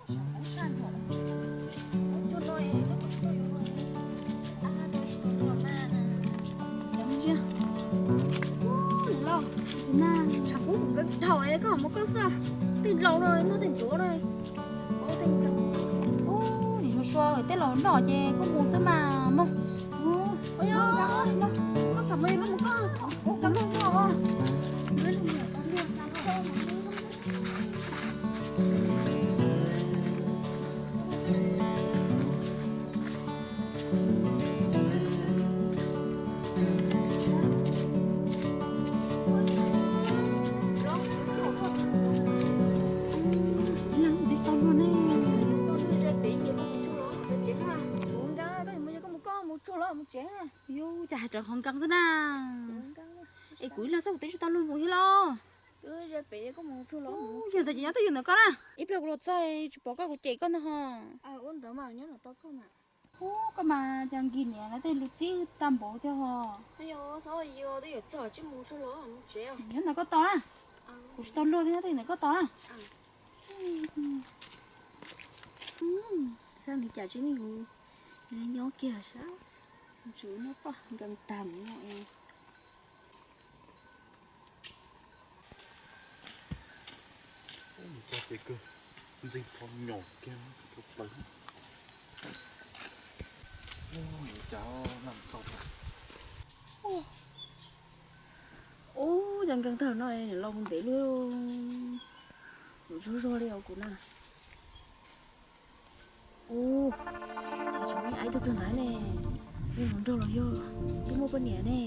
Sab ntawm, ua cuag no es lub kom tuaj yuav los, a, tau tsis tau luag mas. Cov ntsia, ub, los mas tshav kub kuv nkees dhau es koj mus koj xwb, tej laus no noj tej ncuav no, ub, tej nkees, ub, nim no sua tej laus noj ces koj mus xwb mas mog. Ub, ua yog, koj xav mus koj mus koj, ub, koj luag koj. Yus cas hais raws qhov nkees xwb na. Es kuv ib leeg xwb kuv twb tsis tau luag mus thiab los. Yog ntawd ces nyob twj ywm ntawm koj na. Ib pliag kuv los txog tsis pom koj kuv cem koj ntag ho. Ub, koj mas cas nkig niam lawv tej lus txib tag npaum thiab ho. Nyob ntawm koj tos na. Kuv tsis tau luag thiab, nyob twj ywm ntawm koj tos na. Xav li cas tsis ne, kuv nyob kiag sab, tsis muaj poj nkees tag no. Ntxeev pov nyom kiag rau plaws. Ub, cas nkees tag no los mus ntev li, mus zog zog li os kuv na. Ub, ces tseem muaj ib tug txog nrad ne, yog hluas nraug los yog twb muaj poj niam ne.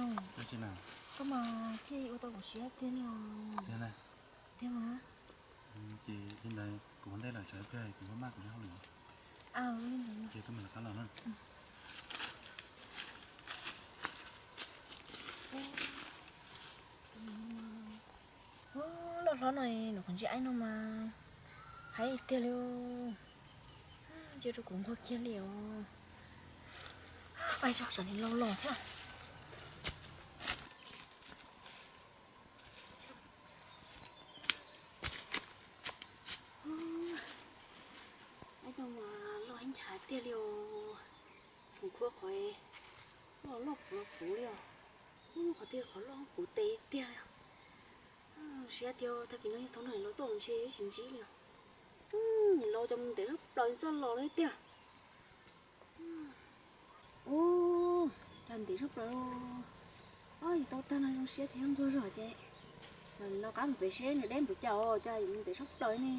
Koj hais dab tsi os? Koj mas thiaj ua tau kuv siab tiag li os. Tiag mas. Ces li ntawd kuv ua ntej lawm, tsam ib pliag kuv maj maj kuv li hauj lwm. Ces tuaj mus lawv qab los na. Hlob no nws qhov ntsej aib no mas haib tiag li, cia rau kuv nquag kiag li os. Pais tso, tsam nws laus los thiab. Aib no mas loj heev nchav tiag li os. Txhoov khuab qhov loj loj puv puv li os. Qhov twg qhov loj puv tes tiag li os. Siab tiag, tag kis no yog txhoov nag laus tuaj ntshe tsis ntsib li os. Nws laus cov mus ntev tshaj plaws txoj los li tiag. Ub, cas ntev tshaj plaws. Ob, yus tau tag no zoo siab thiab nquag zog ces, no qab mus pem seb nws deb npaum cas os, cas yus mus ntev tshaj plaws ne.